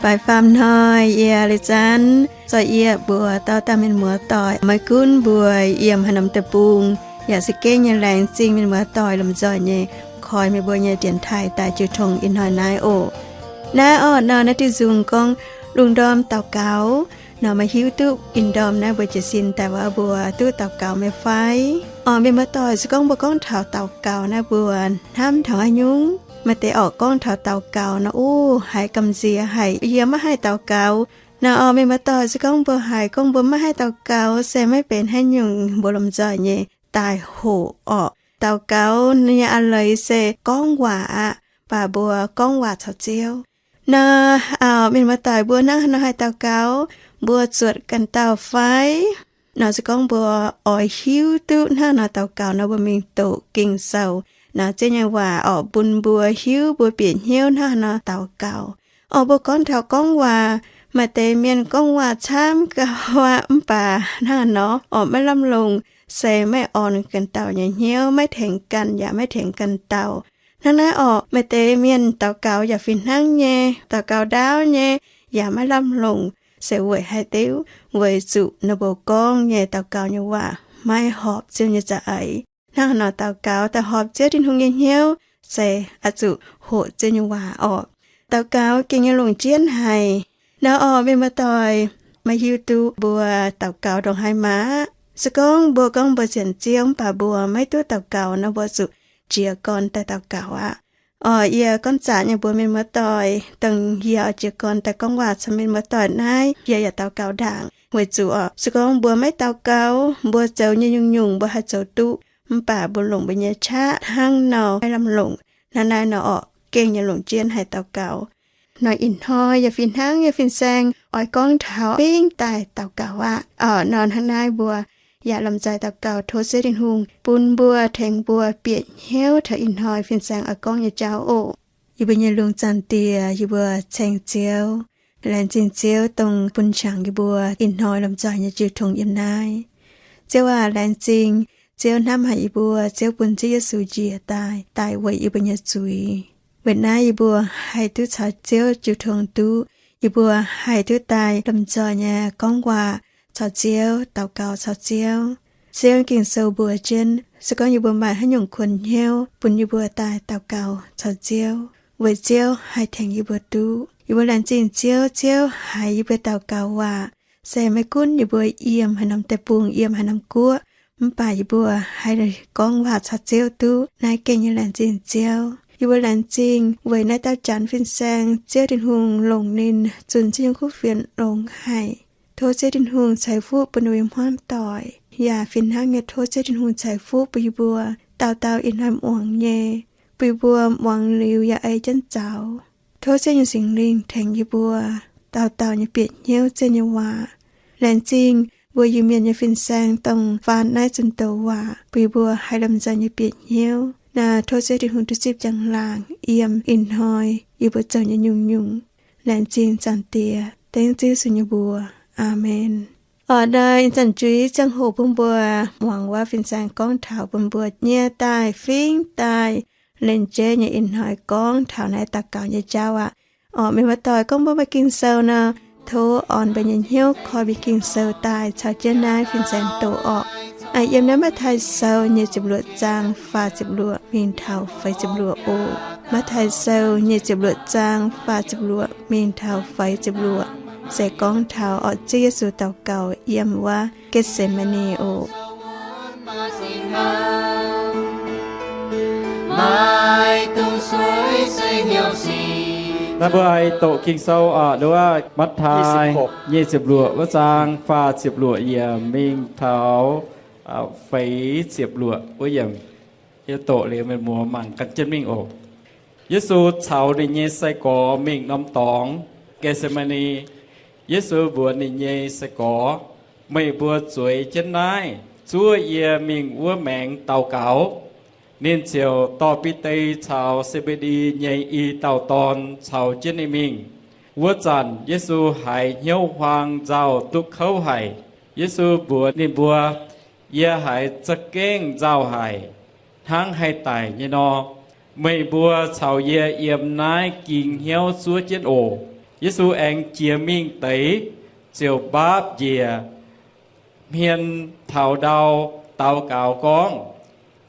Baaic faam hnoi yie Leiz Zanv zorqv yie mbuox dauh dauh mienh muoz-doic, maiv gunv mbuo yiem haaix norm deic-bung, yaac za'gengh nyei laengz zingh mienh muoz-doic lomh nzoih nyei koi meih mbuo nyei dienx taaih daaih jiu tong ih hnoi naaiv oc. Naaiv orqc nor, naaiv diuh nzung gorngv lungh ndorm daux gaux. Nor meih hiuv duqv ih ndorm naaiv mbuo jiez sin daaih wuov mbuo duqv daux gaux meih fai? Orqc, mienh muoz-doic, se gorngv mbuo gorngv taux daux gaux naaiv mbuo hnamv taux haaix nyungc? Maaih deix orqc gorngv taux daux gaux nor, uv, haiz gamh nziex haic, yie maiv haih daux gaux. Nor orqc, mienh muoz-doic, se gorngv mbuo haiz gorngv mbuo maiv haih daux gaux se maiv benx haaix nyungc, mbuo lomh nzoih nyei daaih hoqc orqc. Daux gaux nyei a'leiz se gorngv waac aqv, baac mbuo gorngv waac caux Ziouv. Nor, mienh muoz-doic, mbuo hnangv haaix nor haih daux gaux? Mbuo zuotc ganh dauh fai? Nor se gorngv mbuo oix hiuv duqv hnangv haaix nor daux gaux nor, mbuo mingh doqc Ging-Sou. Nor Ziouv nyei waac orqc bun mbuo hiuv, mbuo bieqc hnyouv hnangv haaix nor daux gaux. Orqc, mbuo gorngv taux gorngv waac, maaih deix mienh gorngv waac camv gauh aqv, mv baac hnangv haaix nor orqc maiv lamh longc, se maiv orn ganh dauh nyei hnyouv, maiv tengx ganh yaac maiv tengx ganh dauh. Hnangv naaiv orqc, maaih deix mienh daux gaux yaac fih hnangv nyei, daux gaux ndaauv nyei, yaac maiv lamh longc, se weic haaix diuc? Weic zuqc ninh mbuo gorngv nyei daux gaux nyei waac maiv horpc Ziouv nyei za'eix. Hnangv haaix nor daux gaux daaih horpc Ziouv Tin-Hungh nyei hnyouv, se oix zuqc hoqc Ziouv nyei waac orqc. Daux gaux gengh nyei longc jienv haic. Nor orqc, mienh muoz-doic, meih hiuv duqv mbuo daux gaux ndongc haaix maiv? Se gorngv mbuo gorngv mbuo sienx Ziouv mv baac mbuo maiv duqv daux gaux nor, mbuo zuqc jiez gorn daaih daux gaux aqv. Orqc, yie gorngv zaqc nyei mbuox mienh muoz-doic, dongh yie oix jiez gorn daaih gorngv waac caux mienh muoz-doic naaiv, yie yaac daux gaux ndaangc. Weic zuqc orqc, se gorngv mbuo maiv daux gaux, mbuo zoux nyei nyungc-nyungc mbuo haih zoux duqv, mv baac mbuo longc mbuo nyei qaqv hnangv nor maiv lamh longc. Hnangv naaiv nor orqc, gengh nyei longc jienv haih daux gaux. Nor ih hnoi yaac fih hnangv nyei fin-saeng oix gorngv taux fingx daaih daux gaux aqv. Orqc, nor hnangv naaiv mbuo yaac lomh nzoih daux gaux tov Ziouv Tin-Hungh bun mbuo, tengx mbuo bieqc hnyouv taux ih hnoi fin-saeng oix gorngv nyei jauv oc. Yie mbuo nyei Lungh Zaangc Diex, yie mbuo ceng Ziouv, laengz zingh Ziouv dongh bun qangx yie mbuo ih hnoi lomh nzoih nyei jiu tong yiem naaiv. Ziouv aac, laengz zingh Ziouv hnamv haic yie mbuo, Ziouv bun Ziouv Yesu njiec daaih, daaih weic yie mbuo nyei zuiz. Weic naaiv yie mbuo haih duqv caux Ziouv jiu tong duqv. Yie mbuo haih duqv daaih lomh nzoih nyei gorngv waac caux Ziouv, daux gaux caux Ziouv. Ziouv, Ging-Sou mbuox jienv, se gorngv yie mbuo maaih haaix nyungc kuonx hnyouv, bun yie mbuo daaih daux gaux caux Ziouv, weic Ziouv haih tengx yie mbuo duqv. Yie mbuo laengz zingh Ziouv, Ziouv haiz yie mbuo daux gaux waac. Se maiv gunv yie mbuo yiem haaix norm deic-bung, yiem haaix norm guoqv, mv baac yie mbuo haih gorngv waac caux Ziouv duqv. Naaiv gengh nyei laengz zingh Ziouv. Yie mbuo laengz zingh weic naaiv dauh janx fin-saeng, Ziouv Tin-Hungh longc ninh zunh Ziouv nyei kuv fienx longx haic. Tov Ziouv Tin-Hungh ceix fuqv bun ninh mbuo hmuangv doic, yaac fih hnangv nyei tov Ziouv Tin-Hungh ceix fuqv bun yie mbuo dauh dauh ih hnoi muangx nyei, bun yie mbuo muangx liuz yaac ei jienv zaux. Tov Ziouv nyei Singx Lingh tengx yie mbuo dauh dauh nyei bieqc hnyouv Ziouv nyei waac. Laengz zingh mbuo Iu-Mienh nyei fin-saeng dongh faan naaiv zunh doz waac, bun yie mbuo haih lomh nzoih nyei bieqc hnyouv. Naaiv tov Ziouv Tin-Hungh duqv zipv njang-laangc yiem ih hnoi yie mbuo zoux nyei nyungc-nyungc. Laengz zingh Zaangc Diex, dengv Ziouv Yesu nyei mbuox. Aamen. Orqc, naaiv ih zanc juiz ziangh hoc bun mbuo muangx wuov fin-saeng gorngv taux bun mbuo nyie daaih fingx daaih len jeiv nyei ih hnoi gorngv taux naaiv daux gaux nyei jauv aqv. Orqc, mienh muoz-doic, gorngv mbuo maaih Ging-Sou nor, tov orn mbuo nyei hnyouv koi mbuo Ging-Sou daaih caux jienv naaiv fin-saeng doqc orqc. Yiem naaiv Matv^taai Sou nyic ziepc luoqc zaang faah ziepc luoqc mingh taux feix ziepc luoqc oc. Matv^taai Sou nyic ziepc luoqc zaang faah ziepc luoqc mingh taux feix ziepc luoqc se gorngv taux orqc Ziouv Yesu daux gaux yiem wuov Getc^se^maa^ni oc. Naaiv mbuo aengx doqc Ging-Sou aqv, nduov Matv^taai nyic ziepc luoqc wuov zaang faah ziepc luoqc yiemc mingh taux feix ziepc luoqc wuov yiemc. Yie doqc liuz meih mbuo mangc gan jienv mingh oc. Yesu caux ninh nyei sai-gorx mingh norm dorngx Getc^se^maa^ni. Yesu mbuox ninh nyei sai-gorx, Meih mbuo zueiz jienv naaiv, zuov yie mingh wuov maengx daux gaux. Ninh ziouc dorh Bide caux Se^mbe^ndi nyei i dauh dorn caux jienv ninh mingh. Wuov zanc Yesu haiz hnyouv huaang nzauh duqv kouv haic. Yesu mbuox ninh mbuo, Yie haiz za'gengh nzauh haic, hnangv haih daic nyei nor. Meih mbuo caux yie yiem naaiv ging hnyouv zuov jienv oc. Yesu aengx jiez mingh deix, ziouc mbaapv njiec hmien taux ndau daux gaux gorngv,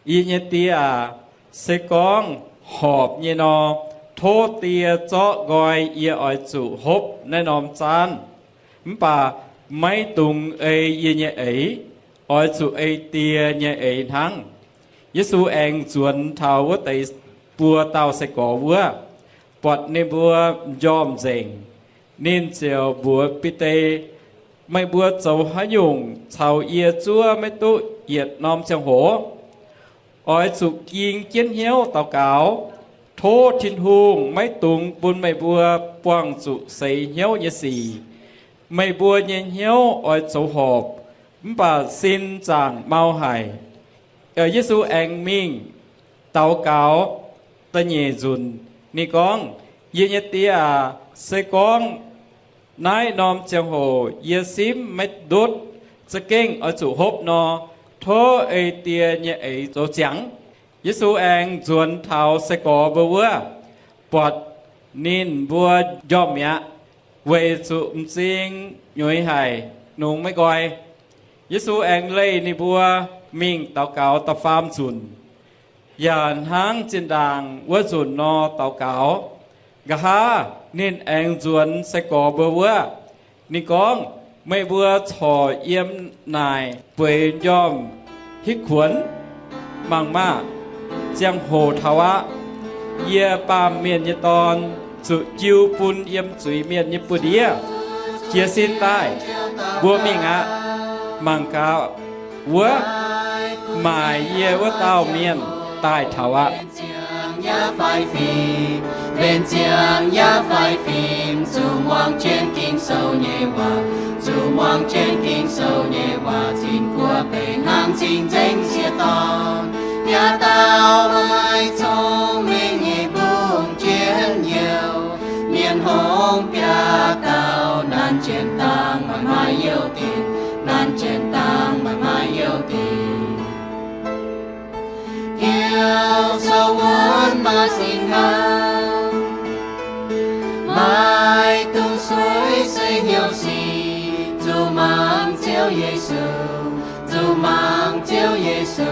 Yie nyei Die aac, se gorngv horpc nyei nor, tov Die zorqv nqoi yie oix zuqc hopv naaiv norm zaanv. Mv baac maiv dungx ei yie nyei eix, oix zuqc ei Die nyei eix hnangv. Yesu aengx nzuonx taux wuov deix buo dauh sai-gorx wuov, buatc ninh mbuo m'njormh nzengc, ninh ziouc mbuox Bide, Meih mbuo zoux haaix nyungc caux yie zuov maiv duqv yietc norm ziangh hoc? Oix zuqc ging jienv hnyouv daux gaux. Tov Tin-Hungh maiv dungx bun meih mbuo buangh zuqc seix hnyouv nyei sic. Meih mbuo nyei hnyouv oix zoux horpc, mv baac sin zaangc mau haic. Yesu aengx mingh daux gaux da'nyeic nzunc. Ninh gorngv, Yie nyei Die aac, se gorngv naaiv norm ziangh hoc yie simv maiv ndutv, za'gengh oix zuqc hopv nor, tov ei Die nyei eix zoux ziangx. Yesu aengx nzuonx taux sai-gorx mbuo wuov, buatc ninh mbuo m'njormh mi'aqv, weic zuqc m'zing nyuiz haic, nungx maiv nqoi. Yesu aengx leih ninh mbuo mingh daux gaux da'faam nzunc, yaac hnangv zinh ndaangc wuov nzunc nor daux gaux. Nqa'haav ninh aengx nzuonx sai-gorx mbuo wuov, ninh gorngv, Meih mbuo corc yiem naaic bueix m'njormh hitv kuonx. Mangc maah! Ziangh hoc taux aqv. Yie, Baamh Mienh nyei Dorn, zuqc jiu bun yiem zuiz-mienh nyei buoz-ndiev. Jiez sin daaih, mbuo mingh aqv. Mangc gaax, wuov, maaic yie wuov dauh mienh daaih taux aqv. Mbenc ziangx yaac faix fim, mbenc ziangx yaac faix fim, zuqc muangx jienv Ging-Sou nyei waac, zuqc muangx jienv Ging-Sou nyei waac, zinh guoqv benx hnangv cing-nzengc sieqv dorn. Yaac dauh maaih cong-mengh nyei mbungv jienv youh, mienh hngongx biaav dauh, nanc jienv dangh maaih maaih youh dinc, nanc jienv dangh maaih maaih youh dinc. Hnyouv corc wuonv maaih singx hnaangx, maiv dungx suiv se hnyouv sic, zuqc mangc Ziouv Yesu, zuqc mangc Ziouv Yesu,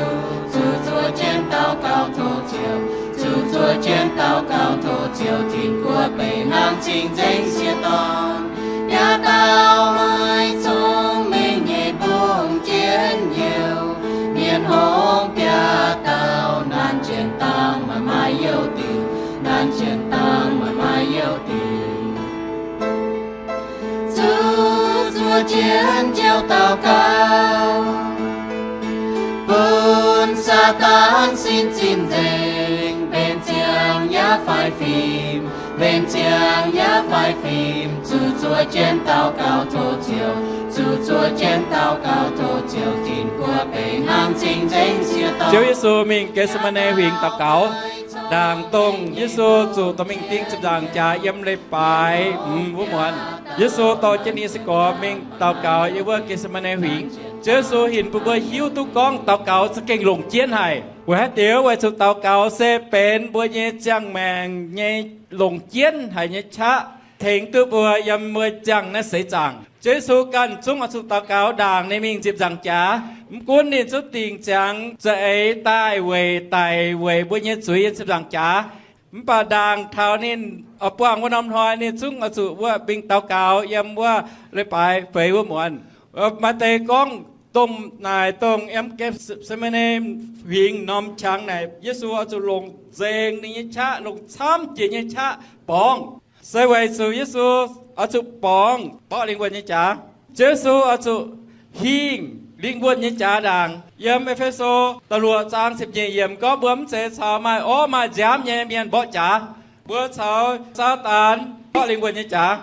zuqc zuov jienv daux gaux tov Ziouv, zuqc zuov jienv daux gaux tov Ziouv, zinh guoqv benx hnangv cing-nzengc sieqv dorn. Yaac dauh maaih cong-mengh nyei mbungv jienv youh, mienh hngongx biaav dauh, nanc jienv dangh maaih maaih youh dinc, nanc jienv dangh maaih maaih youh dinc. Zuqc zuov jienv njoux daux gaux, bun Saadaan sin zinh nzengc, mbenc ziangx yaac faix fim, mbenc ziangx yaac faix fim, zuqc zuov jienv daux gaux tov Ziouv, zuqc zuov jienv daux gaux tov Ziouv, zinh guoqv benx hnangv cing-nzengc sieqv dorn. Ziouv Yesu mingh Getc^se^maa^ne Huingx daux gaux. Ndaangc dongh Yesu zuqc dorh mingh ding ziepc nzaangc jaax yiem leiz-baaix hmz wuov muonz, Yesu dorh jienv ninh nyei sai-gorx mingh daux gaux yiem wuov Getc^se^maa^ne Huingx. Ziouv Yesu hinc bun mbuo hiuv duqv gorngv daux gaux za'gengh longc jienv haic. Weic haaix diuc? Weic zuqc daux gaux se benx mbuo nyei ziangh maengc nyei longc jienv haic nyei qaqv, tengx duqv mbuo yiem mbuo ziangh naaiv seix zaangc. Ziouv Yesu ganh zungv oix zuqc daux gaux ndaangc ninh mingh ziepc nzaangc jaax. Mv gunv ninh zungv dingc ziangx za'eix daaih weic daic weic mbuo nyei zuiz yiem ziepc nzaangc jaax, mv baac ndaangc taux ninh oix buangh wuov norm hnoi, ninh zungv oix zuqc wuov mingh daux gaux yiem wuov leiz-baaix feix wuov muonz. Maaih deix gorngv dongh naaic dongh yiem Getc^se^maa^ne Huingx norm qangx naaic, Yesu oix zuqc longc nzengc ninh nyei qaqv, longc camv jiex nyei qaqv borngz. Se weic zuqc Yesu oix zuqc borngz mborqv lingh wuonh nyei jaax. Ziouv Yesu oix zuqc hingh lingh wuonh nyei jaax ndaangc. Yiem E^fe^so da'luoqc zaang ziepc nyeic yiemc gorngv mbuo mv zeiz caux maaih orv maaih nziaamv nyei mienh mborqv jaax. Mbuo caux Saadaan mborqv lingh wuonh nyei jaax.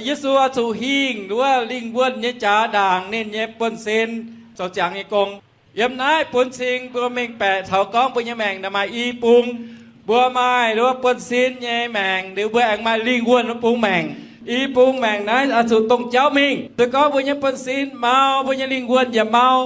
Yesu oix zuqc hingh wuov lingh wuonh nyei jaax ndaangc ninh nyei buonv-sin zoux ziangx nyei gong. Yiem naaiv bun cing mbuo mengh baeqc taux gorngv mbuo nyei maengc naaic maaih i bung. Mbuo maaih wuov buonv-sin nyei maengc liuz, mbuo aengx maaih lingh wuonh wuov bung maengc. I bung maengc naaiv oix zuqc dongh jauv mingh. Se gorngv mbuo nyei buonv-sin mau, mbuo nyei lingh wuonh yaac mau.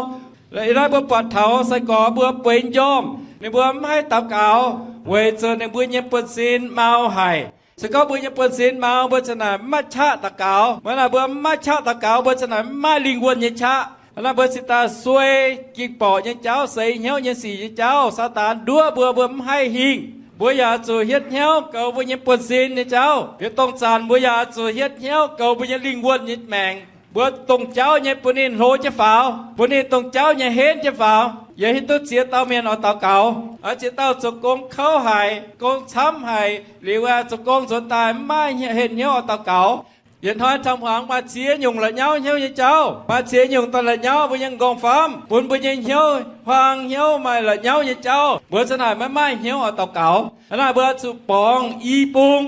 Ih hnoi mbuo buatc taux sai-gorx mbuo bueix m'njormh, ninh mbuo mv haih daux gaux weic zuqc ninh mbuo nyei buonv-sin mau haic. Se gorngv mbuo nyei buonv-sin mau, mbuo ziouc naaic mv maaih qaqv daux gaux. Mv baac naaic mbuo mv maaih qaqv daux gaux, mbuo ziouc naaic mv maaih lingh wuonh nyei qaqv. Hnangv naaic mbuo cingx daaih suei, ging borqc nyei jauv, seix hnyouv nyei sic nyei jauv, Saadaan nduov mbuo, mbuo mv haih hingh. Mbuo yaac zuqc hietv hnyouv goux mbuo nyei buonv-sin nyei jauv. Yietc dongh zanc mbuo yaac zuqc hietv hnyouv goux mbuo nyei lingh wuonh nyei maengc. Mbuo dongh jauv nyei bun ninh hlo jienv faaux, bun ninh dongh jauv nyei henv jienv faaux. Yie hiuv duqv ziex dauh mienh oix daux gaux, oix ziex dauh zoux gong kouv haic, gong camv haic, liuz zoux gong nzuonx daaih mv maaih henh hnyouv oix daux gaux. Yietc hnoi taux hmuangx maaih ziex nyungc la'nyauv hnyouv nyei jauv, maaih ziex nyungc daaih la'nyauv mbuo nyei m'nqorngv-famv, bun mbuo nyei hnyouv huaang hnyouv maaih la'nyauv nyei jauv. Mbuo ziouc naaic maiv maaih hnyouv oix daux gaux. Hnangv naaic mbuo zuqc borngz i bung.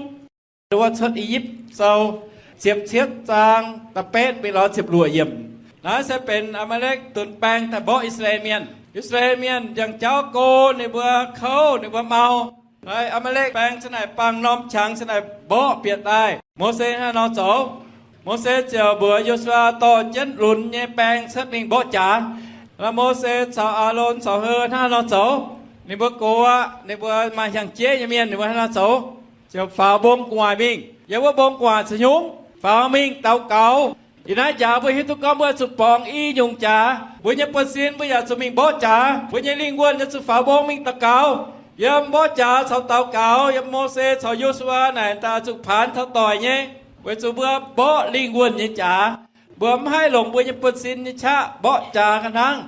Cuotv I^yipv Sou ziepc cietv zaang da'betv mingh lorz ziepc luoqc yiemc. Naaiv se benx Aa^maa^lekv dunx baeng daaih mborqv I^saa^laa^en Mienh. I^saa^laa^en Mienh ndiangx-jauv go, ninh mbuo kouv, ninh mbuo mau. Naaiv Aa^maa^lekv baeng ziouc naaic, baengh norm qangx ziouc naaic mborqv bieqc daaih. Mose hnangv nor zoux. Mose ziouc mbuox Yo^su^waa dorh jienv lunx nyei baeng cuotv mingh mborqv jaax. Mose caux Aalon caux Hur hnangv nor zoux. Ninh mbuo gox aqv. Ninh mbuo maaih hnyangx-jeiv nyei mienh, ninh mbuo hnangv nor zoux. Ziouc faaux mbong gu'nguaaic mingh. Yiem wuov mbong gu'nguaaic caux hnyungv faaux mingh daux gaux. Ih naaiv jaax mbuo hiuv duqv gorngv mbuo zuqc borngz i nyungc jaax. Mbuo nyei buonv-sin mbuo yaac zuqc mingh mborqv jaax. Mbuo nyei lingh wuonh yaac zuqc faaux mbong mingh daux gaux. Yiem mborqv jaax caux daux gaux, yiem Mose caux Yo^su^waa naaic daaih zuqc paanx taux doic nyei, weic zuqc mbuo mborqv lingh wuonh nyei jaax. Mbuo mv haih longc mbuo nyei buonv-sin nyei qaqv mborqv jaax ga'hnangv.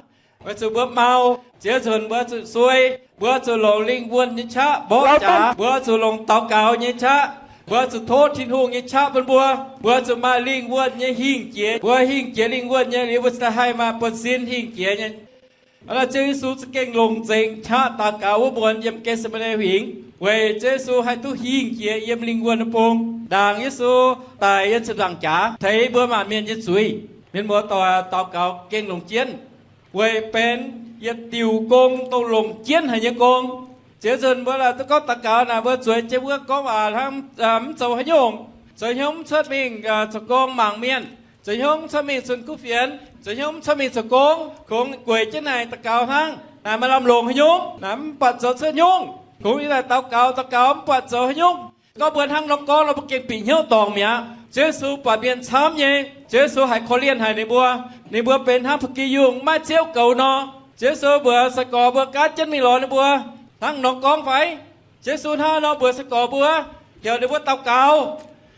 Weic zuqc mbuo mau, ziex nzunc mbuo zuqc suei. Mbuo zuqc longc lingh wuonh nyei qaqv mborqv jaax. Mbuo zuqc longc daux gaux nyei qaqv. Mbuo zuqc tov Tin-Hungh nyei qaqv bun mbuo. Mbuo zuqc maaih lingh wuonh nyei hingh jiex. Mbuo hingh jiex lingh wuonh nyei liuz, mbuo ziouc haih maaih buonv-sin hingh jiex nyei. Hnangv naaic Ziouv Yesu za'gengh longc nzengc qaqv daux gaux wuov muonz yiem Getc^se^maa^ne Huingx, weic Ziouv Yesu haih duqv hingh jiex yiem lingh wuonh wuov bung. Ndaangc Yesu daic yiem ziepc nzaangc jaax teix mbuo maanc mienh nyei zuiz. Mienh muoz-doic, daux gaux gengh longc jienv, weic benx yietc diuc gong dongh longc jienv haic nyei gong. Ziex nzunc mbuo laaix duqv gorngv daux gaux naaic, mbuo zueiz jienv wuov gorngv waac hnangv, mv zoux haaix nyungc. Zoux hnyouv mv cuotv mingh zoux gong mangc mienh. Zoux hnyouv mv cuotv mingh zunh kuv fienx. Zoux hnyouv mv cuotv mingh zoux gong, kungx gueic jienv naaic daux gaux hnangv. Naaic maaih lamh longc haaix nyungc? Naaic mv buatc zoux cuotv nyungc. Kungx yie naaic daux gaux, daux gaux mv buatc zoux haaix nyungc. Gorngv mbuo hnangv nor gorngv nor, mbuo gengh bieqc hnyouv dorngc mi'aqv. Ziouv Yesu buatc mienh camv nyei. Ziouv Yesu haiz korv-lienh haic ninh mbuo. Ninh mbuo benx hnangv ba'gi yungh mv maaih ziouv goux nor. Ziouv Yesu mbuox sai-gorx mbuo gaanv jienv mingh lorz ninh mbuo. Hnangv nor gorngv fai? Ziouv Yesu hnangv nor mbuox sai-gorx mbuo, heuc ninh mbuo daux gaux,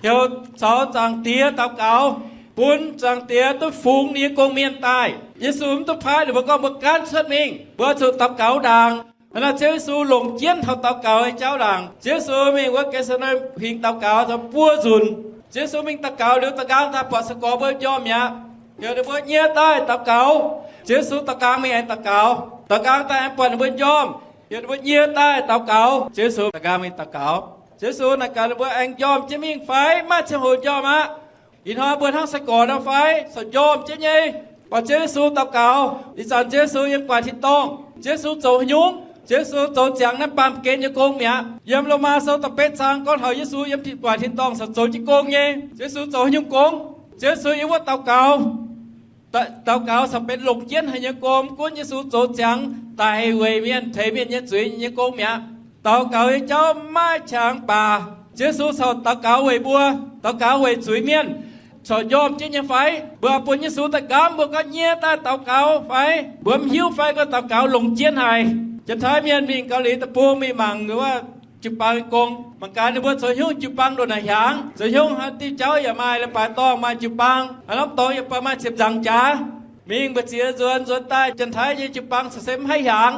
heuc caux Zaangc Diex daux gaux, bun Zaangc Diex duqv fungx ninh nyei gong-mienh daaih. Yesu mv duqv paaiv ninh mbuo gorngv mbuo gaanv cuotv mingh, mbuo zuqc daux gaux ndaangc. Hnangv naaic Ziouv Yesu longc jienv taux daux gaux nyei jauv ndaangc. Ziouv Yesu mingh wuov Getc^se^maa^ne Huingx daux gaux taux buo nzunc. Ziouv Yesu mingh daux gaux liuz, da'nqaang daaih buatc sai-gorx mbuo njormh mi'aqv. Heuc ninh mbuo nyie daaih daux gaux. Ziouv Yesu da'nqaang mingh aengx daux gaux. Da'nqaang daaih aengx buatc ninh mbuo njormh. Heuc ninh mbuo nyie daaih daux gaux. Ziouv Yesu da'nqaang mingh daux gaux. Ziouv Yesu naaic gaax ninh mbuo, aengx njormh jienv mingh fai? Maiv maaih ziangh hoc njormh aqv. Ih hnoi mbuo hnangv sai-gorx nor fai? Corc njormh jienv nyei. Buatc Ziouv Yesu daux gaux. Ih zanc Ziouv Yesu yiem gu'nguaaic tin-dorngh. Ziouv Yesu zoux haaix nyungc? Ziouv Yesu zoux ziangx naaiv baamh gen nyei gong mi'aqv. Yiem Lomaa Sou da'betv zaang gorngv taux Yesu yiem gu'nguaaic tin-dorngh corc zoux jienv gong nyei. Ziouv Yesu zoux haaix nyungc gong? Ziouv Yesu yiem wuov daux gaux. Daux gaux corc benx longc jienv haic nyei gong. Mv gunv Yesu zoux ziangx daic weic mienh, teix mienh nyei zuiz nyei gong mi'aqv. Daux gaux nyei jauv maiv qangx baac Ziouv Yesu corc daux gaux weic mbuo, daux gaux weic zuiz-mienh, corc njormh jienv nyei fai? Mbuo bun Yesu daaih nqaamv, mbuo gorngv nyie daaih daux gaux fai? Mbuo mv hiuv fai gorngv daux gaux longc jienv haic. Janx-Taiv mienh mingh Gaux Liz Deic-Bung mingh mangc wuov jiu-baang nyei gong. Mangc gaax ninh mbuo zoux haaix nyungc jiu-baang ndongc naaic hiaangx. Zoux haaix nyungc haaix diuh jauv yaac maaih leiz-baaix dorngh, maaih jiu-baang, hnangv norm dorngx yaac baac maaih ziepc nzaangc jaax. Mingh mbu'ziex nzuonx, nzuonx daaih Janx-Taiv nyei jiu-baang corc se mv haih hiaangx.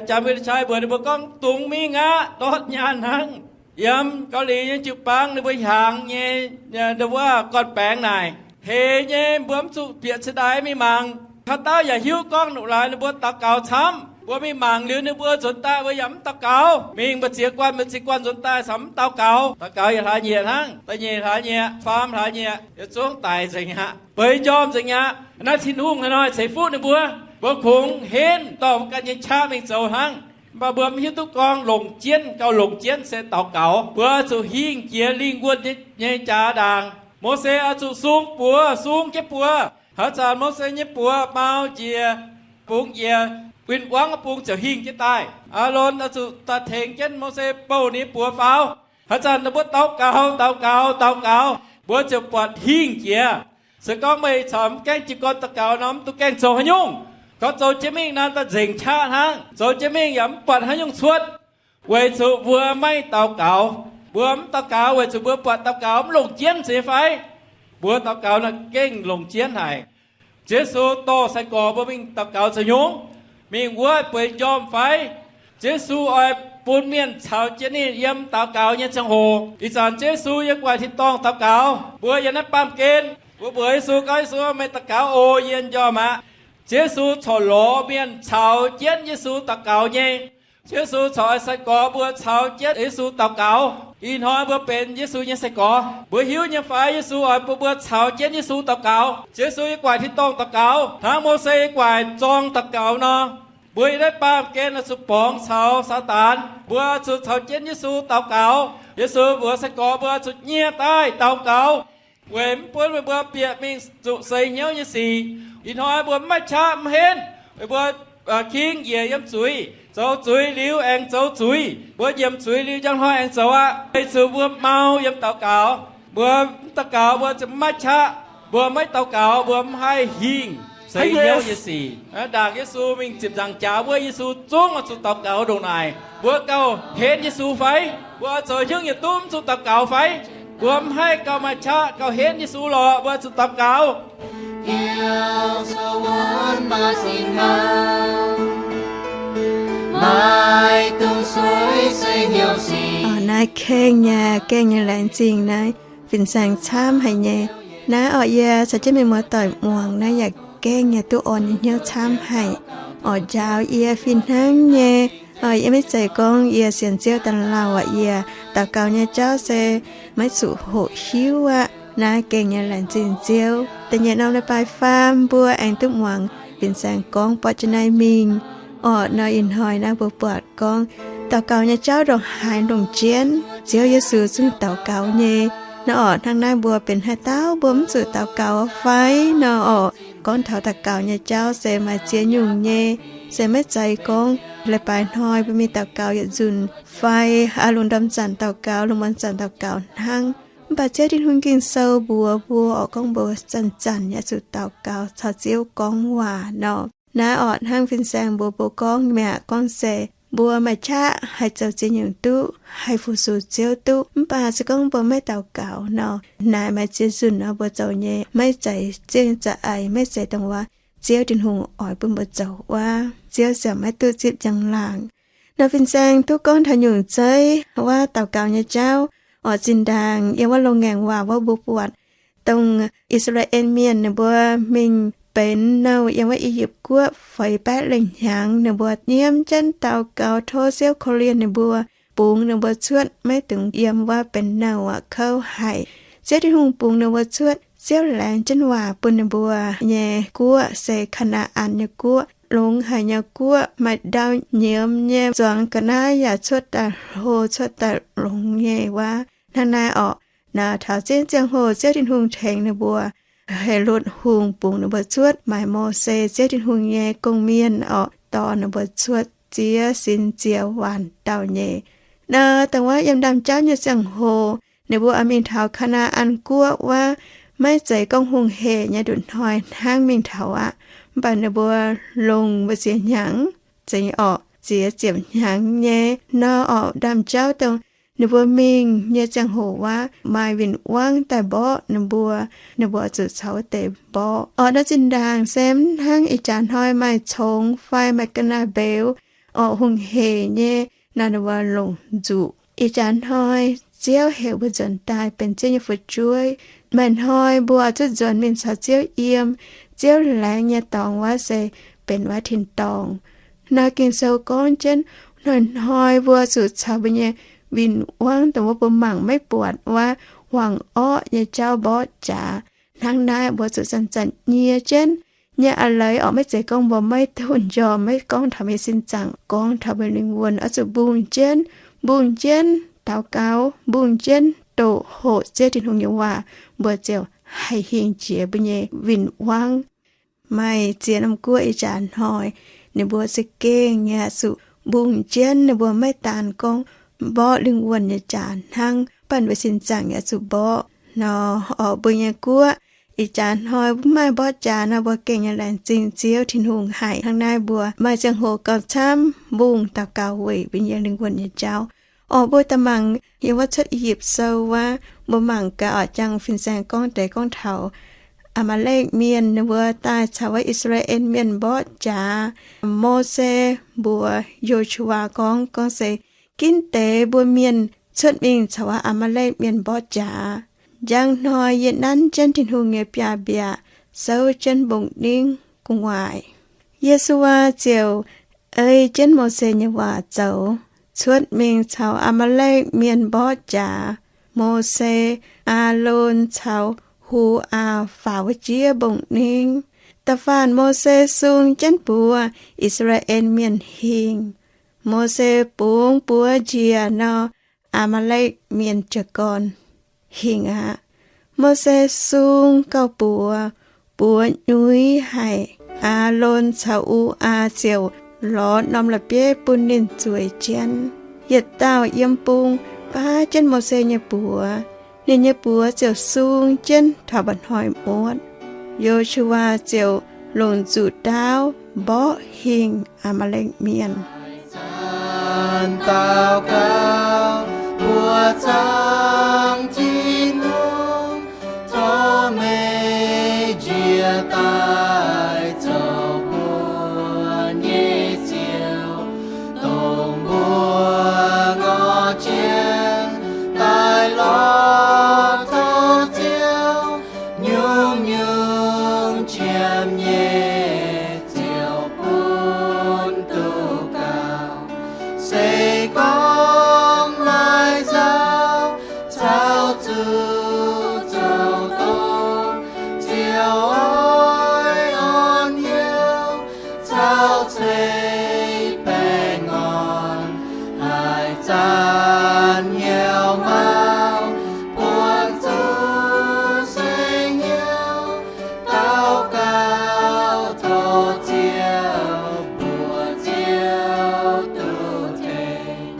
Janx-Mei^li^tai mbuox ninh mbuo gorngv, dungx mingh aqv, ndortv nyaanh hnangv. Yiem Gaux Liz nyei jiu-baang ninh mbuo hiaangx nyei, wuov gorn-baengx naaic, heix nyei, mbuo mv zuqc bieqc cingx daaih mingh mangc. Haaix dauh yaac hiuv gorngv laaix ninh mbuo daux gaux camv. Mbuo mingh mangc liuz ninh mbuo nzuonx daaih mbuo yaac mv daux gaux. Mingh mbu'ziex guanh, mbu'ziex guanh nzuonx daaih corc mv daux gaux. Daux gaux yietc hlaax nyieqc hnangv, da'nyeic hlaax nyieqc, faam hlaax nyieqc, yietc zungv daic nzengc aqv. Beix njormh nzengc aqv. Naaiv Tin-Hungh haaix hnoi ceix fuqv ninh mbuo? Mbuo kungx henv dorh mbuo ganh nyei qaqv mingh zoux hnangv. Mv baac mbuo mv hiuv duqv gorngv longc jienv, gauh longc jienv se daux gaux. Mbuo zuqc hingh jiex lingh wuonh nyei jaax ndaangc. Mose oix zuqc sung buoz, sung jienv buoz. Haaix zanc Mose nyei buoz mau njiec, bungx njiec, win-wangv bung ziouc hingh jienv daaih. Aalon oix zuqc daaih tengx jienv Mose bouh ninh nyei buoz faaux. Haaix zanc mbuo daux gaux, daux gaux, daux gaux, mbuo ziouc buatc hingh jiex. Se gorngv meih caux mv gaengh jiez gorn daux gaux nor, mv duqv gaengh zoux haaix nyungc. Gorngv zoux jienv mingh naaiv daaih nzengc qaqv hnangv, zoux jienv mingh yaac mv buatc haaix nyungc cuotv, weic zuqc mbuo maiv daux gaux. Mbuo mv daux gaux weic zuqc mbuo buatc daux gaux mv longc jienv nyei fai? Mbuo daux gaux naaic gengh longc jienv haic. Ziouv Yesu dorh sai-gorx mbuo mingh daux gaux zoux nyungc? Mingh wuov bueix m'njormh fai? Ziouv Yesu oix bun mienh caux jienv ninh yiem daux gaux nyei ziangh hoc. Ih zanc Ziouv Yesu yiem gu'nguaaic tin-dorngh daux gaux, mbuo yiem naaiv baamh gen. Mbuo mbuox Yesu, gorngv, Yesu, meih daux gaux oc, yie m'njormh aqv. Ziouv Yesu corc lorz mienh caux jienv Yesu daux gaux nyei. Ziouv Yesu corc oix sai-gorx mbuo caux jienv Yesu daux gaux. Ih hnoi mbuo benx Yesu nyei sai-gorx, mbuo hiuv nyei fai Yesu oix bun mbuo caux jienv Yesu daux gaux? Ziouv Yesu yiem gu'nguaaic tin-dorngh daux gaux hnangv Mose yiem gu'nguaaic zorng daux gaux nor. Mbuo yiem naaiv baamh gen oix zuqc borngz caux Saadaan. Mbuo zuqc caux jienv Yesu daux gaux. Yesu mbuox sai-gorx mbuo zuqc nyieh daaih daux gaux, weic mv bun meih mbuo bieqc mingh zuqc seix hnyouv nyei sic. Ih hnoi mbuo mv maaih qaqv mv henv, meih mbuo king njiec yiem zuiz, zoux zuiz liuz aengx zoux zuiz. Mbuo nyiemc zuiz liuz njang hnoi aengx zoux aqv, weic zuqc mbuo mau yiem daux gaux. Mbuo mv daux gaux mbuo ziouc mv maaih qaqv. Mbuo maiv daux gaux mbuo mv haih hingh seix hnyouv nyei sic. Ndaangc Yesu mingh ziepc nzaangc jaax wuov, Yesu zungv oix zuqc daux gaux ndongc naaic. Mbuo gauh henv Yesu fai? Mbuo oix zoux hnyouv nyei duqv mv zuqc daux gaux fai? Mbuo mv haih gauh maaih qaqv gauh henv Yesu lorqc, mbuo oix zuqc daux gaux. Naaiv kengh nyei, gengh nyei laengz zingh naaiv fin-saeng camv haic nyei. Naaiv orqc, yie caux jienv mienh muoz-doic muangx naaiv yaac gengh nyei duqv orn nyei hnyouv camv haic. Orqc, njaaux yie fih hnangv nyei. Yie maiv zeiz gorngv yie sienx Ziouv daaih lauh aqv. Yie daux gaux nyei jauv se maiv zuqc hoqc hiuv aqv. Naaiv gengh nyei laengz zingh Ziouv. Da'nyeic norm leiz-baaix faam mbuo aengx duqv muangx fin-saeng gorngv borqv jienv naaiv mingh. Orqc, nor ih hnoi naaiv mbuo buatc gorngv daux gaux nyei jauv ndongc haaix longc jienv, Ziouv Yesu zungv daux gaux nyei. Naaiv orqc, hnangv naaiv mbuo benx haaix dauh mbuo mv zuqc daux gaux fai? Nor orqc, gorngv taux daux gaux nyei jauv se maaih ziex nyungc nyei. Se maiv zeiz gorngv leiz-baaix hnoi mbuo mingh daux gaux yietc nzunc fai lungh ndorm zanc daux gaux, lungh muonz zanc daux gaux hnangv. Mv baac Ziouv Tin-Hungh Ging-Sou mbuox mbuo orqc, gorngv mbuo zanc-zanc yaac zuqc daux gaux caux Ziouv gorngv waac nor. Naaiv orqc, hnangv fin-saeng mbuox mbuo gorngv mi'aqv, gorngv se mbuo maaih qaqv haih zoux ziex nyungc duqv, haih fu-sux Ziouv duqv. Mv baac se gorngv mbuo maiv daux gaux nor, naaic maaih ziex nzunc nor mbuo zoux nyei maiv zeiz Ziouv nyei za'eix, maiv zeiz dongh wuov Ziouv Tin-Hungh oix bun mbuo zoux wuov, Ziouv ziouc maiv duqv zipv njang-laangc. Nor fin-saeng duqv gorngv taux nyungc zeiv wuov daux gaux nyei jauv. Orqc, zinh ndaangc yiem wuov Loz-Ngaengc Waac wuov mbuo buatc dongh I^saa^laa^en Mienh ninh mbuo mingh benx nouh yiem wuov I^yipv Guoqv feix baeqv lengh hnyangx, ninh mbuo nyiemv jienv daux gaux tov Ziouv korv-lienh ninh mbuo, bungx ninh mbuo cuotv, maiv dungx yiem wuov benx nouh aqv, kouv haic. Ziouv Tin-Hungh bungx ninh mbuo cuotv. Ziouv laengz jienv waac bun ninh mbuo nyei guoqv se Kaa^naa^an nyei guoqv, longx haic nyei guoqv, maaih ndau nyiemz nyei zuangx ga'naaiv yaac cuotv daaih hlo, cuotv daaih longx nyei wuov. Hnangv naaiv orqc, naaiv taux ziex ziangh hoc Ziouv Tin-Hungh tengx ninh mbuo, Helotv Hungh bungx ninh mbuo cuotv, maaiz Mose, Ziouv Tin-Hungh nyei gong-mienh orqc, dorh ninh mbuo cuotv ziex sin ziex waanc dauh nyei. Naaiv dongh wuov yiem ndaamv-jauv nyei ziangh hoc, ninh mbuo oix mingh taux Kaa^naa^an Guoqv wuov, maiv zeiz gorngv hungh hec nyei nduqc hnoi hnangv mingh taux aqv. Mv baac ninh mbuo longc mbu'ziex hnyangx, za'gengh orqc ziex ziepc hnyangx nyei nor orqc, ndaamv-jauv dongh ninh mbuo mingh nyei ziangh hoc wuov, maaih win-wangv daaih mborqv ninh mbuo, ninh mbuo zuqc caux wuov deix mborqv. Orqc, naaiv zinh ndaangc se mv hnangv ih jaax hnoi maaih congx fai maaih ga'naaiv-mbeux, orqc, hungh hec nyei nor, ninh mbuo longc nzuqc. Ih jaax hnoi Ziouv heuc mbuo nzuonx daaih benx Ziouv nyei fu'jueiv. Maaih hnoi mbuo oix zuqc nzuonx mingh caux Ziouv yiem. Ziouv laengz nyei dorngx wuov se benx wuov tin-dorngh. Naaiv Ging-Sou gorngv jienv, hnoi-hnoi mbuo zuqc caux mbuo nyei win-wangv dongh wuov mbuo mangc maiv buatc wuov, hmuangx-orqv nyei jauv mborqv jaax. Hnangv naaiv mbuo zuqc zanc-zanc nyie jienv. Nyie a'leiz orqc, maiv zeiz gorngv mbuo maiv duqv njormh, maiv gorngv taux mbuo sin zaangc, gorngv taux mbuo lingh wuonh oix zuqc mbungh jienv, mbungh jienv daux gaux, mbungh jienv doqc hoqc Ziouv Tin-Hungh nyei waac, mbuo ziouc haih hingh jiex mbuo nyei win-wangv. Maaih ziex norm guoqv ih jaax hnoi, ninh mbuo za'gengh yaac zuqc mbungh jienv. Ninh mbuo maiv daan gorngv mborqv lingh wuonh nyei jaax hnangv, banh mbuo sin zaangc yaac zuqc mborqv nor. Orqc, mbuo nyei guoqv ih jaax hnoi mbuo mv maaih mborqv jaax nor, mbuo gengh nyei laengz zingh Ziouv Tin-Hungh haic hnangv naaiv, mbuo maaih ziangh hoc gauh camv mbungh daux gaux weic mbuo nyei lingh wuonh nyei jauv. Orqc, mbuo daaih mangc yiem wuov Cuotv I^yipv Sou wuov, mbuo mangc gaax orqc, jangx fin-saeng gorngv deix gorngv taux Aa^maa^lekv Mienh ninh mbuo daaih caux wuov I^saa^laa^en Mienh mborqv jaax. Mose mbuox Yo^su^waa gorngv, gorngv se ginv deix mbuo mienh cuotv mingh caux wuov Aa^maa^lekv Mienh mborqv jaax. Njang hnoi yie nanv jienv Tin-Hungh nyei biaav-mbiaac souv jienv mbong-ningv gu'nguaaic. Ye^su^waa ziouc ei jienv Mose nyei waac zoux, cuotv mingh caux Aa^maa^lekv Mienh mborqv jaax. Mose, Aalon caux Hu^aa faaux wuov jiex mbong-ningv. Da'faanh Mose sung jienv buoz I^saa^laa^en Mienh hingh. Mose bungx buoz njiec nor, Aa^maa^lekv Mienh jiez gorn hingh aqv. Mose sung gauh buoz, buoz nyuiz haic. Aalon caux Hu^aa ziouc lorz norm la'bieiv bun ninh zueiz jienv. Yietc dauh yiem bung baav jienv Mose nyei buoz. Ninh nyei buoz ziouc sung jienv taux mba'hnoi muotv. Yo^su^waa ziouc longc nzuqc ndaauv mborqv hingh Aa^maa^lekv Mienh. Zanc daux gaux mbuo zaangc Tin-Hungh, tov meih njiec daaih zoux mbuo nyei Ziouv, dongh mbuo ngorc jienv daaih lorz tov Ziouv, nyungc-nyungc qiemx nyei ziouc bun duqv gauh. Se gorngv maaih nzauh caux zuqc zoux dongh, ziouc oix orn hnyouv caux ceix baengh orn, haaix zanc hnyouv mauv buonv zuqc seix hnyouv daux gaux tov Ziouv, mbuo Ziouv duqv tengx.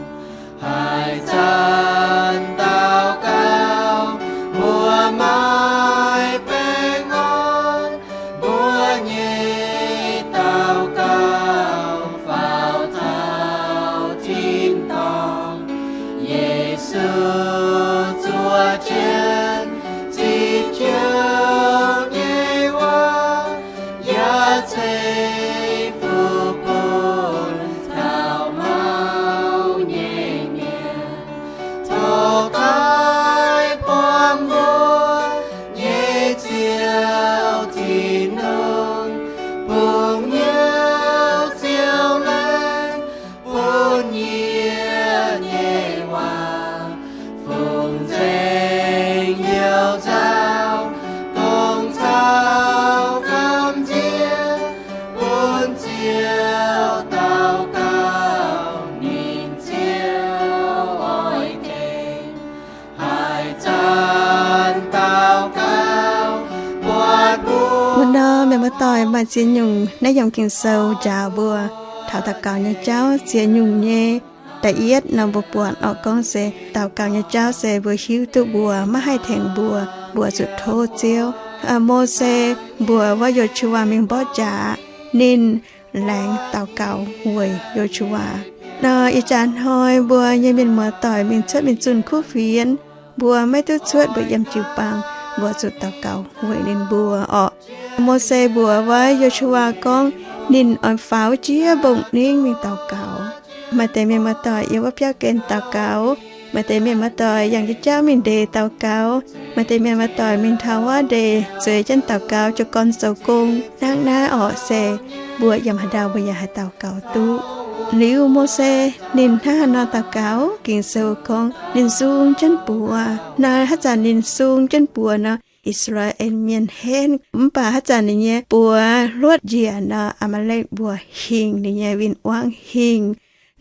Haaix zanc daux gaux mbuo maaih baengh orn, mbuo nyei daux gaux faaux taux tin-dorngh. Yesu zuov jienv zinh jouv nyei waac yaac ceix fuqv bun taux mauv nyei mienh. Tov daaih buangh mbuo nyei Ziouv Tin-Hungh, bungx hnyouv ziouc laengz bun yie nyei waac, fungx nzengc hnyouv nzauh, dongh caux gamh nziex bun Ziouv daux gaux, ninh Ziouv oix tengx. Haaix zanc daux gaux buatc mbuo. Wuov nor, mienh muoz-doic, maaih ziex nyungc naaiv yiem Ging-Sou njaaux mbuo taux daux gaux nyei jauv ziex nyungc nyei. Da'yietv nor, mbuo buatc orqc, gorngv se daux gaux nyei jauv se mbuo hiuv duqv mbuo maiv haih tengx mbuo, mbuo zuqc tov Ziouv. Mose mbuox wuov Yo^su^waa mingh mborqv jaax, ninh laengz daux gaux weic Yo^su^waa. Nor ih jaax hnoi mbuo nyei mienh muoz-doic mingh cuotv mingh zunh kuv fienx, mbuo maiv duqv cuotv mbuo yiem jiu-baang, mbuo zuqc daux gaux weic ninh mbuo orqc. Mose mbuox wuov Yo^su^waa gorngv ninh oix faaux jiex mbong-ningv mingh daux gaux. Maaih deix mienh muoz-doic yiem wuov biauv gen daux gaux. Maaih deix mienh muoz-doic yangh jauv mingh ndeic daux gaux. Maaih deix mienh muoz-doic mingh taux wuov ndeic zueiz jienv daux gaux, jiez gorn zoux gong. Hnangv naaiv orqc, se mbuo yiem haaix ndau mbuo yaac haih daux gaux duqv. Liuz Mose ninh hnangv haaix nor daux gaux? Ging-Sou gorngv ninh sung jienv buoz. Naaiv haaix zanc ninh sung jienv buoz nor, I^saa^laa^en Mienh henv. Mv baac haaix zanc ninh nyei buoz hluotv njiec nor, Aa^maa^lekv mbuox hingh, ninh nyei win-wangv hingh.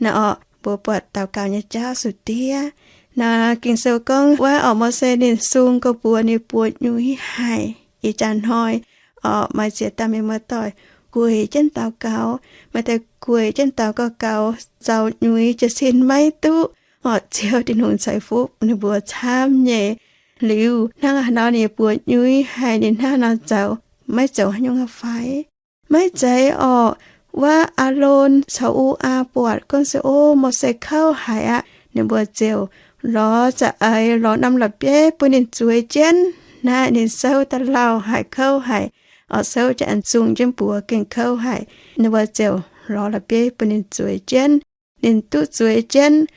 Naaiv orqc, mbuo buatc daux gaux nyei jauv suc diev. Naaiv Ging-Sou gorngv wuov orqc, Mose ninh sung gau buoz, ninh buoz nyuiz haic. Ih jaax hnoi orqc, maaih ziex dauh mienh muoz-doic gueic jienv daux gaux. Maaih deix gueic jienv daux gaux gaux zaux nyuiz jiez sin maiv duqv. Orqc, Ziouv Tin-Hungh ceix fuqv ninh mbuo camv nyei. Liuz hnangv haaix nor ninh nyei buoz nyuiv haic, ninh hnangv haaix nor zoux, maiv zoux haaix nyungc fai? Maiv zeiz orqc. Wuov Aalon caux U^aa buatc gunv se, O, Mose kouv haic aqv. Ninh mbuo ziouc lorz za'eix lorz norm la'bieiv bun ninh zueiz jienv. Naaiv ninh souv daaih lauh haic, kouv haic, orqc, souv jienv aengx zungh jienv buoz gengh kouv haic. Ninh mbuo ziouc lorz la'bieiv bun ninh zueiz jienv. Ninh duqv zueiz jienv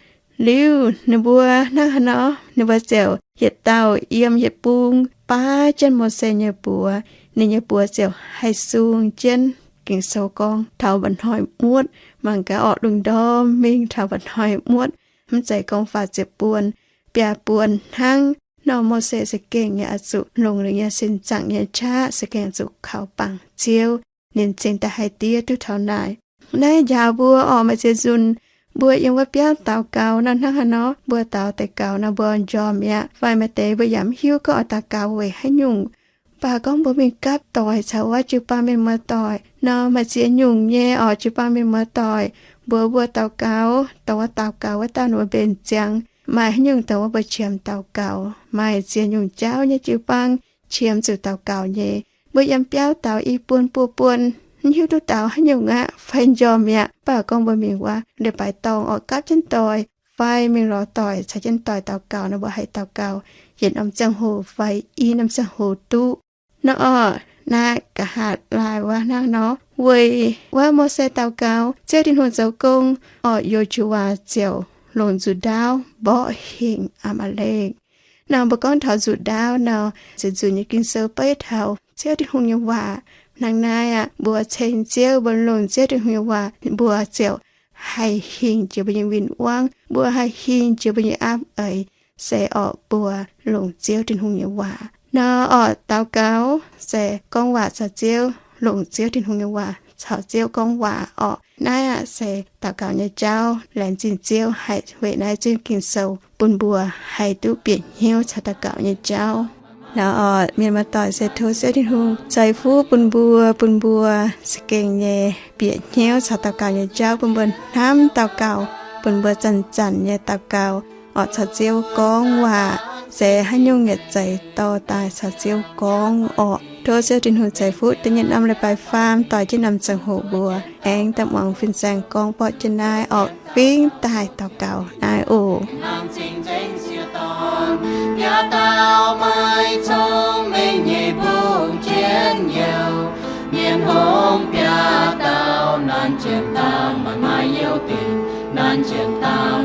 liuz, ninh mbuo hnangv haaix nor, ninh mbuo ziouc yietc dauh yiem yietc bung baav jienv Mose nyei buoz. Ninh nyei buoz ziouc haih sung jienv. Ging-Sou gorngv taux mba'hnoi muotv, mangc gaax orqc, lungh ndorm mingh taux mba'hnoi muotv, mv zeiz gorngv faah ziepc buonc, biaa buonc hnangv. Nor Mose za'gengh yaac oix zuqc longc ninh nyei sin zaangc nyei qaqv, za'gengh zuqc kaux bangc Ziouv, ninh cingx daaih haih diev duqv taux naaic. Naaiv njaaux mbuo orqc, maaih ziex nzunc mbuo yiem wuov biauv daux gaux nor, hnangv haaix nor mbuo daux deix gaux nor mbuo njormh mi'aqv. Fai maaih deix mbuo yaac mv hiuv gorngv oix daux gaux weic haaix nyungc. Mv baac gorngv mbuo mingh gapv doic caux wuov jiu-baang mienh muoz-doic nor, maaih ziex nyungc nyei orqc, jiu-baang mienh muoz-doic, mbuox mbuo daux gaux, dongh wuov daux gaux wuov dauh ninh mbuo mbenc ziangx. Maaih haaix nyungc dongh wuov mbuo qiemx daux gaux. Maaih ziex nyungc jauv nyei jiu-baang qiemx zuqc daux gaux nyei. Mbuo yiem biauv daux i buonc buo buonc, mv hiuv duqv daux haaix nyungc aqv fai njormh mi'aqv. Mv baac gorngv mbuo mingh wuov leiz-baaix dorngh orqc, gapv jienv doic fai mingh lorz doic caux jienv doic daux gaux nor, mbuo haih daux gaux yietc norm ziangh hoc fai i norm ziangh hoc duqv. Nor orqc, naaiv nqa'haav laai wuov hnangv nor, weic wuov Mose daux gaux, Ziouv Tin-Hungh zoux gong, orqc, Yo^su^waa ziouc longc nzuqc ndaauv mborqv hingh Aa^maa^lekv. Nor mbuo gorngv taux nzuqc ndaauv nor, ziouc nzunc nyei Ging-Sou beiv taux Ziouv Tin-Hungh nyei waac hnangv naaiv aqv. Mbuo ceng Ziouv, mbuo longc Ziouv Tin-Hungh nyei waac, mbuo ziouc haih hingh jiex mbuo nyei win-wangv, mbuo haih hingh jiex mbuo nyei aapv eix, se orqc mbuo longc Ziouv Tin-Hungh nyei waac. Nor orqc, daux gaux se gorngv waac caux Ziouv, longc Ziouv Tin-Hungh nyei waac caux Ziouv gorngv waac orqc. Naaiv aqv se daux gaux nyei jauv. Laengz zingh Ziouv haih weic naaiv zingh Ging-Sou bun mbuo haih duqv bieqc hnyouv caux daux gaux nyei jauv. Nor orqc, mienh muoz-doic, se tov Ziouv Tin-Hungh ceix fuqv bun mbuo, bun mbuo za'gengh nyei bieqc hnyouv caux daux gaux nyei jauv, bun mbuo hnamv daux gaux, bun mbuo zanc-zanc nyei daux gaux orqc, caux Ziouv gorngv waac, se haaix nyungc yietc zeiz dorh daaih caux Ziouv gorngv orqc. Tov Ziouv Tin-Hungh ceix fuqv da'nyeic norm leiz-baaix faam doix jienv norm ziangh hoc mbuo aengx daaih muangx fin-saeng gorngv borqv jienv naaiv orqc, fingx daaih daux gaux naaiv oc. Biaa dauh maaih cong-mengh nyei bung jienv youh, mienh hngongx biaa dauh nanc jienv dauh maaih maaih youh dinc, nanc jienv dauh